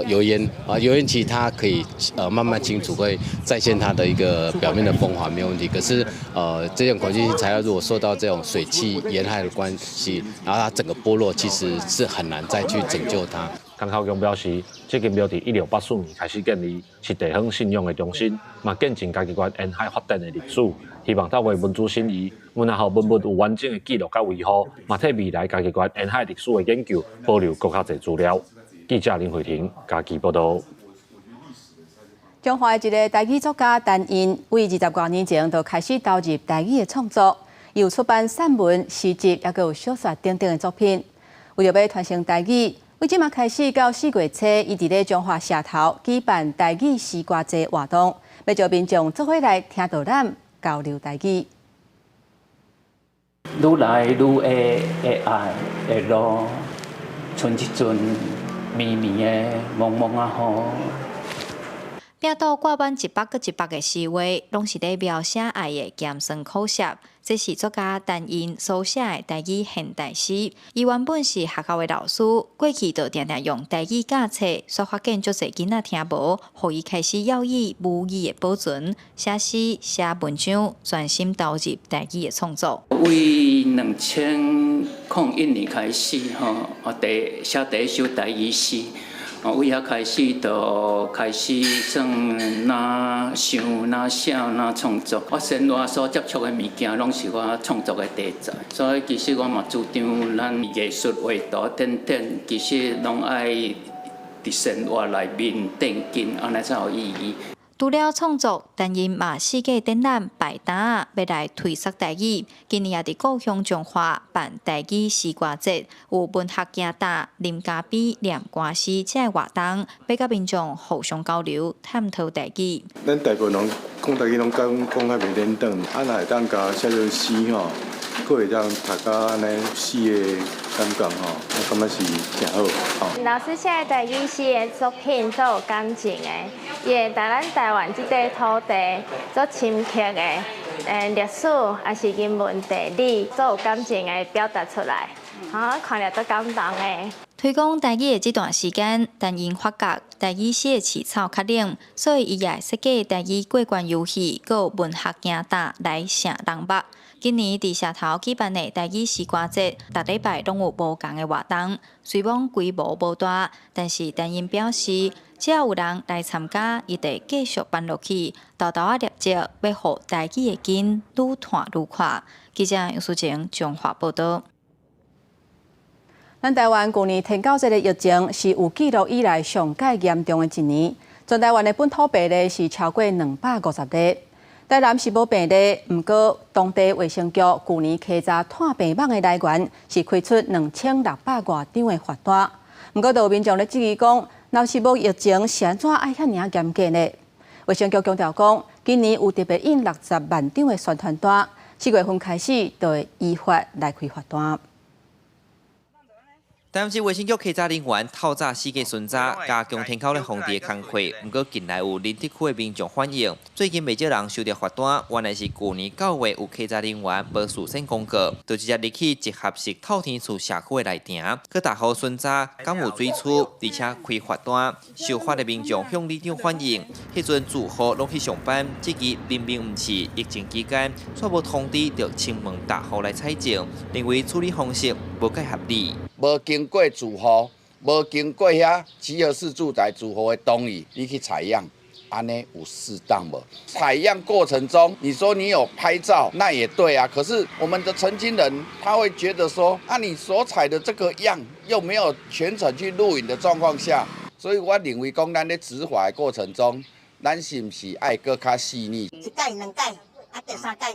油煙啊，油煙其實它可以慢慢清除，會再現它的一個表面的風華沒有問題。可是這種孔隙性材料如果受到這種水汽鹽害的關係，然後它整個剝落，其實是很難再去拯救它。江孝強表示，這間廟佇1684年開始建立，是地方信仰的中心，嘛見證嘉義縣沿海發展的歷史。希望透過文資審議，阮若予文物有完整的記錄佮維護，嘛替未來嘉義縣沿海歷史的研究保留閣較濟資料。記者林慧婷嘉義報導。彰化的一个台語作家陳茵，為20外年前就開始投入台語的創作，有出版散文、詩集，抑閣有小說等等的作品。為著欲傳承台語，為這馬開始到4月初，伊佇咧彰化社頭舉辦台語詩歌節活動，欲召民眾做伙來聽導覽、交流台語。愈來愈會會愛會落，賰一陣綿綿的蒙蒙仔雨。壁堵掛滿一幅閣一幅的詩畫，攏是咧描寫愛的鹹酸苦澀。這是作家陳茵所寫的台語現代詩。伊原本是學校的老師，過去就定定用台語教冊，煞發現足濟囡仔聽無，予伊開始猶豫母語的保存，寫詩、寫文章，專心投入台語的創作。為2001年開始，吼，我第寫第一首台語詩。哦，為遐開始就開始算哪想哪寫哪創作。我生活所接觸的物件，攏是我創作的題材。所以其實我嘛主張，咱藝術畫圖等等，其實攏愛佇生活內面奠根，按呢才有意義。除了創作，陳茵嘛四界展覽擺攤仔，欲來推捒台語。今年也佇故鄉彰化辦台語詩歌節，有文學行搭、啉咖啡、念歌詩這个活動，欲佮民眾互相交流，探討台語。咱大部分人講台語攏講講較袂輪轉，啊，若會當共寫做詩吼，閣會當讀甲按呢詩的感覺吼，我感覺是誠好。老師寫的台語詩的作品足有感情的，伊會帶咱台灣這塊土地足深刻的歷史，抑是人文地理，足有感情的表達出來，吼，看了足感動的。推廣台語的這段時間，陳茵發覺台語詩的市場較冷，所以伊也會設計台語過關遊戲，閣有文學行搭來吸人目。今年佇社頭舉辦的台語詩歌節，逐禮拜攏有無仝的活動。雖罔規模無大，但是陳茵表示，只要有人來參加，伊就會繼續辦落去，沓沓仔立志，欲予台語的根愈湠愈闊。記者楊淑晴彰化報導。咱台灣舊年天狗節的疫情是有記錄以來上蓋嚴重的一年，全台灣的本土病例是超過250例。台南是無病例，毋過當地衛生局舊年稽查湠病蠓的來源是開出2600外張的罰單。毋過，就有民眾咧質疑講，若是無疫情，是按怎愛遐爾嚴格呢？衛生局強調講，今年有特別印60萬張的宣傳單，4月份開始就會依法來開罰單。台南市衛生局稽查人員透早四界巡查，加強天狗的防治工課。毋過近來有林竹區的民眾反映，最近袂少人收著罰單，原來是舊年9月有稽查人員無事先公告，就直接入去集合式透天厝社區的內埕，閣大雨巡查，敢有水淥，而且開罰單，受罰的民眾向里長反映，彼陣住戶攏去上班，這個明明毋是疫情期間，卻無通知著清門踏戶來採證，認為處理方式無蓋合理。無經過住戶，無經過遐集合式住宅住戶的同意，你去採樣，按呢有適當無？採樣過程中，你說你有拍照，那也對啊。可是我們的承經人他會覺得說，啊，你所採的這個樣又沒有全程去錄影的狀況下，所以我認為講，咱咧執法的過程中，咱是毋是愛閣較細膩？一擺、兩擺，啊，第三擺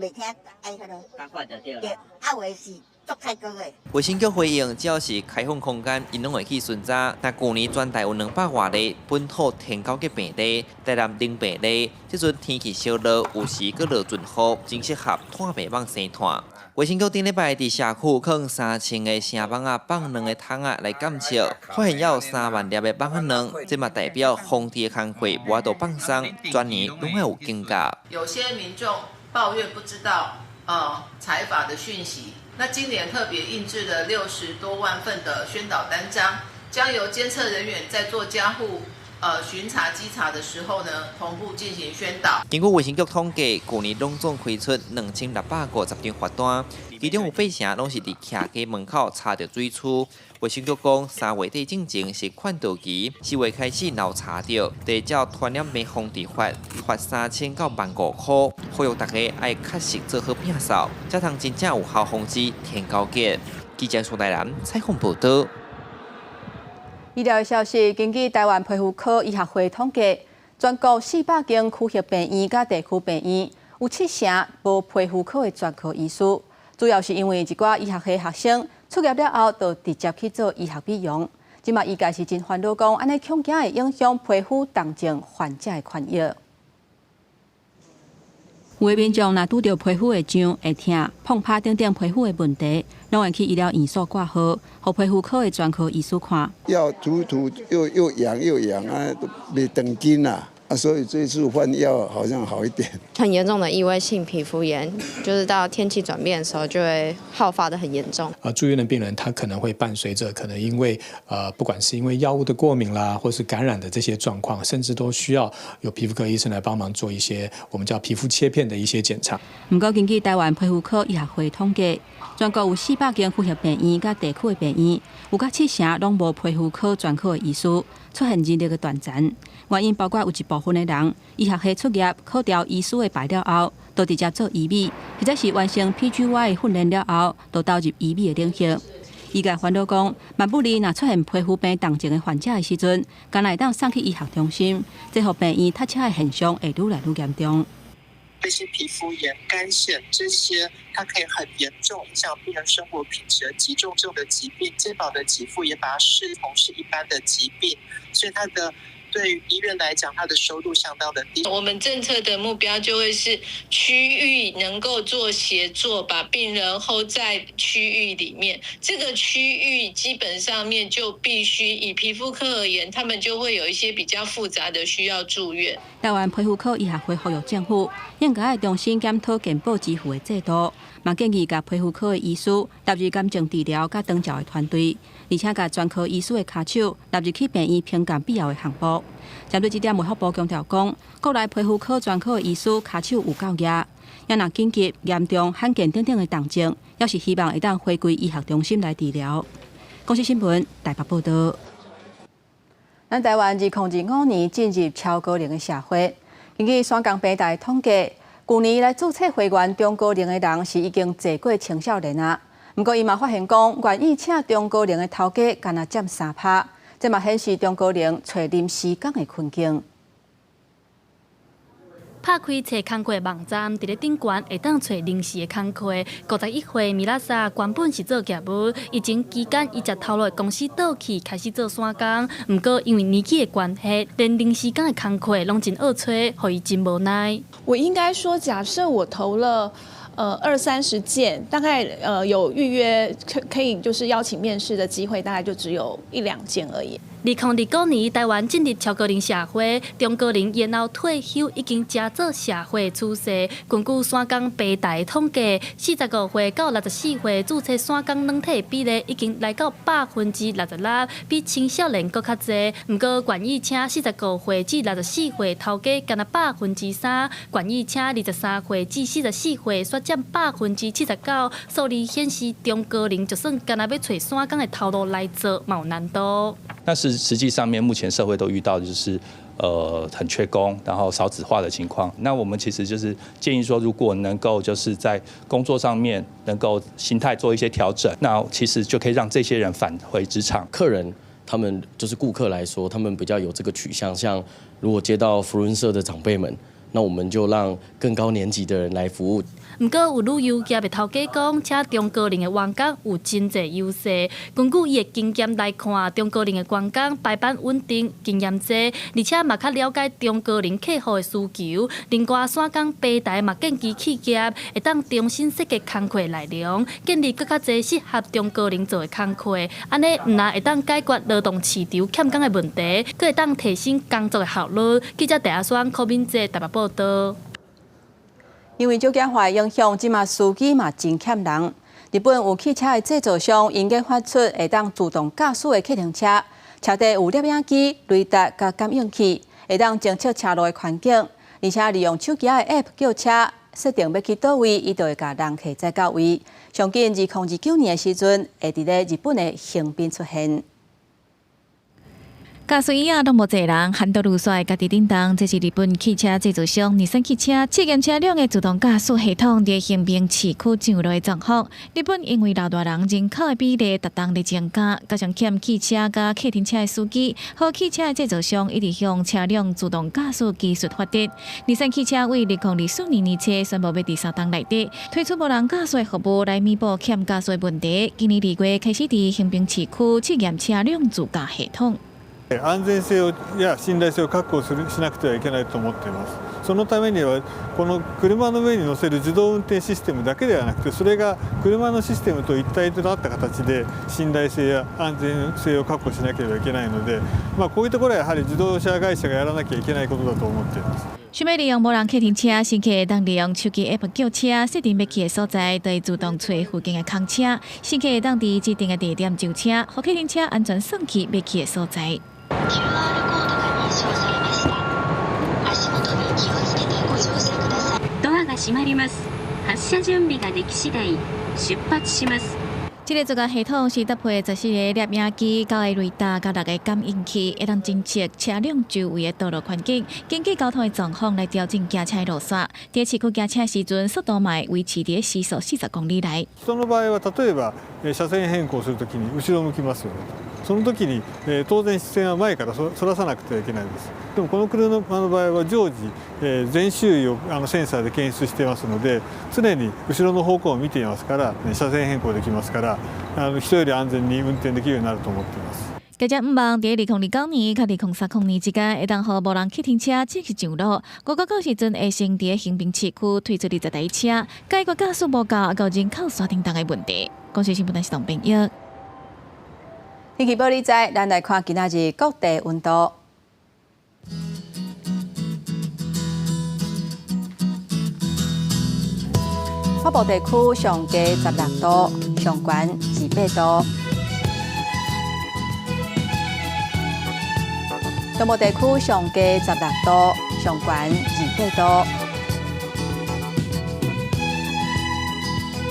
袂聽愛彼囉。對，啊，有的是。足開高的。衛生局回應，只要是開放空間，𪜶攏會去巡查。但舊年全台有200外例本土天狗結病例，台南零病例。這陣天氣燒熱，有時閣落陣雨，真適合炭白蠓生炭。衛生局頂禮拜佇社區放3000个聲蠓仔放卵的桶仔來監測，發現猶有3萬粒的蠓仔卵，這嘛代表防治的工課無法度放鬆，全年攏愛有警覺。有些民眾抱怨不知道裁罰的訊息，那今年特別印製了60多萬份的宣導單張，將由監測人員在做家戶巡查稽查的時候呢，同步進行宣導。根據衛生局統計，舊年攏總開出2650張罰單，其中有八成攏是佇徛家門口查著水蛆。衛生局講，3月底進前是勸導期，4月開始若有查著，就照傳染病防治法罰3000到15,000箍。呼籲大家愛確實做好摒掃，才通真正有效防止天狗結。記者蘇大南採訪報導。醫療的消息，根據臺灣皮膚科醫學會統計，全國400間區域病院佮地區病院，有七成無皮膚科的專科醫師，主要是因為一寡醫學系學生畢業了後，就直接去做醫學美容。這馬醫界是真煩惱，講按呢恐驚會影響皮膚重症患者的權益。有的民眾若拄著皮膚會癢、會疼、碰拍等等皮膚的問題，攏會去醫療院所掛號，予皮膚科的專科醫師看。藥塗塗又又癢又癢啊，袂長筋啊。啊，所以這次換藥好像好一點。很嚴重的異位性皮膚炎，就是到天氣轉變的時候就會好發得很嚴重。啊，住院的病人他可能會伴隨着可能因為不管是因為藥物的過敏啦，或是感染的這些狀況，甚至都需要有皮膚科醫生來幫忙做一些我們叫皮膚切片的一些檢查。毋過根據臺灣皮膚科醫學會統計，全國有400間區域病院佮地區的病院，有甲七成攏無皮膚科專科的醫師，出現人力的斷層。原因包括有一部分的人醫學系畢業考著醫師的牌了後，就直接做醫美，或者是完成 PGY 的訓練了後，就投入醫美的領域。醫界煩惱講，萬不利若出現皮膚病重症的患者的時陣，敢若會當送去醫學中心，這予病院塞車的現象會愈來愈嚴重。這些皮膚炎、乾癬這些，它可以很嚴重影響病人生活品質的急重症的疾病，健保的給付也把它視同是一般的疾病，所以它的對於醫院來講，它的收入相當的低。我們政策的目標就會是區域能夠做協作，把病人 hold 在區域裡面。這個區域基本上面就必須以皮膚科而言，他們就會有一些比較複雜的需要住院。臺灣皮膚科醫學會呼籲政府應該愛重新檢討健保支付的制度，嘛建議共皮膚科的醫師納入癌症治療佮長照的團隊，而且共專科醫師的跤手納入去病院評鑑必要的項目。針對這點，衛福部強調講，國內皮膚科專科的醫師跤手有夠額，也若緊急、嚴重、罕見等等的重症，猶是希望會當回歸醫學中心來治療。公視新聞台北報導。咱臺灣2025年進入超高齡的社會，根據雙江平台統計，舊年來註冊會員中高齡的人是已經濟過青少年啊。毋過伊嘛發現講，願意請中高齡的頭家，干焦佔3%，這嘛顯示中高齡揣臨時工的困境。拍開揣工課網站，佇咧頂懸會當揣臨時的工課。51歲米拉莎原本是做業務，疫情期間伊食頭路的公司倒去，開始做散工。毋過因為年紀的關係，連臨時工的工課攏真惡揣，予伊真無奈。我應該說，假設我投了二三十件，大概有預約可以就是邀請面試的機會，大概就只有一兩件而已。2029年，臺灣進入超高齡社會，中高齡延後退休已經成做社會趨勢。根據散工平台統計，45歲到64歲註冊散工軟體比例已經來到66%，比青少年閣較濟。毋過，願意請45歲至64歲頭家，干焦3%；願意請23歲至44歲，煞佔79%。數字顯示，中高齡就算干焦欲揣散工的頭路來做，嘛有難度。那是實際上面，目前社會都遇到就是，很缺工，然後少子化的情況。那我們其實就是建議說，如果能夠就是在工作上面能夠心態做一些調整，那其實就可以讓這些人返回職場。客人他們就是顧客來說，他們比較有這個取向，像如果接到扶輪社的長輩們，那我們就讓更高年級的人來服務。毋過有旅遊業的頭家講，請中高齡的員工有真濟優勢。根據伊的經驗來看，中高齡的員工排班穩定，經驗濟，而且嘛較了解中高齡客戶的需求。另外，散工平台嘛建議企業會當重新設計工課內容，建立閣較濟適合中高齡做的工課，按呢毋但會當解決勞動市場欠工的問題，閣會當提升工作的效率。記者鄭阿雙、柯敏哲台北報導。因為少子化影響，這馬司機嘛真欠人。日本有汽車的製造商，𪜶研發出會當自動駕駛的客停車，車底有攝影機、雷達佮感應器，會當偵測車路的環境，而且利用手機的 App 叫車，設定欲去佗位，伊就會共人客載到位。上緊2029年的時陣，會佇咧日本的橫濱出現。駕駛椅仔攏無坐人，很多路線家己叮當。這是日本汽車製造商日產汽車試驗車輛的自動駕駛系統佇橫濱市區上路的狀況。日本因為老大人人口的比例逐冬咧增加，加上欠汽車佮客停車的司機，予汽車的製造商一直向車輛自動駕駛技術發展。日產汽車為2024年年初宣布欲佇三冬內底推出無人駕駛服務來彌補欠駕駛問題。今年2月開始佇橫濱市區試驗車輛自駕系統。安全性や信頼性を確保するしなくてはいけないと思っています。そのためにはこの車の上に乗せる自動運転システムだけではなくて、それが車のシステムと一体となった形で信頼性や安全性を確保しなければいけないので、こういうところはやはり自動車会社がやらなきゃいけないことだと思っています。想欲利用無人客停車，乘客會當利用手機 App 叫車，設定欲去的所在，就會自動揣附近的空車。乘客會當佇指定的地點就車，予客停車安全送去欲去的所在。 QR コードが認証されました。足元に気をつけてご乗車ください。ドアが閉まります。発車準備ができ次第出発します。這个自駕系統是搭配14個攝影機、9個雷達佮6個感應器，會當偵測車輛周圍的道路環境，根據交通的狀況來調整行車路線。佇市區行車時陣，速度嘛會維持佇時速40公里內。その場合は例えば車線変更するときに後ろ向きますよね。その時に当然視線は前からそらさなくてはいけないです。でもこの車の場合は常時全周囲をセンサーで検出していますので、常に後ろの方向を見ていますから、車線変更できますから、人より安全に運転できるようになると思っています。記者向望佇2029年佮2030年之間，會當予無人客停車正式上路。估計到時陣會先佇橫濱市區推出20台車，解決駕駛無夠佮人口山頂洞的問題。公視新聞台是董編譯。天氣報你知，咱來看今仔日各地溫度。北部地區上低16度，上懸28度；中部地區上低16度，上懸28度；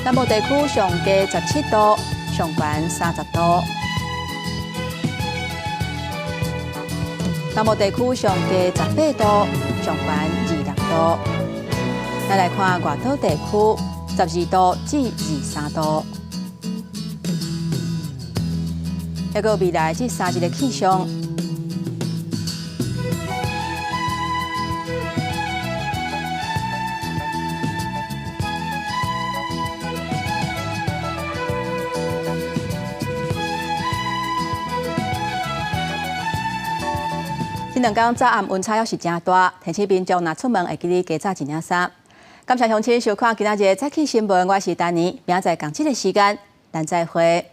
南部地區上低17度，上懸30度；南部地區上低18度，上懸26度。咱來看外島地區，12度至23度。抑閣未來這3日的氣象。這兩天早暗溫差猶是誠大，提醒民眾若出門會記得加罩一領衫。感謝鄉親收看今仔日的早起新聞，我是丹妮，明仔載仝這个時間，咱再會。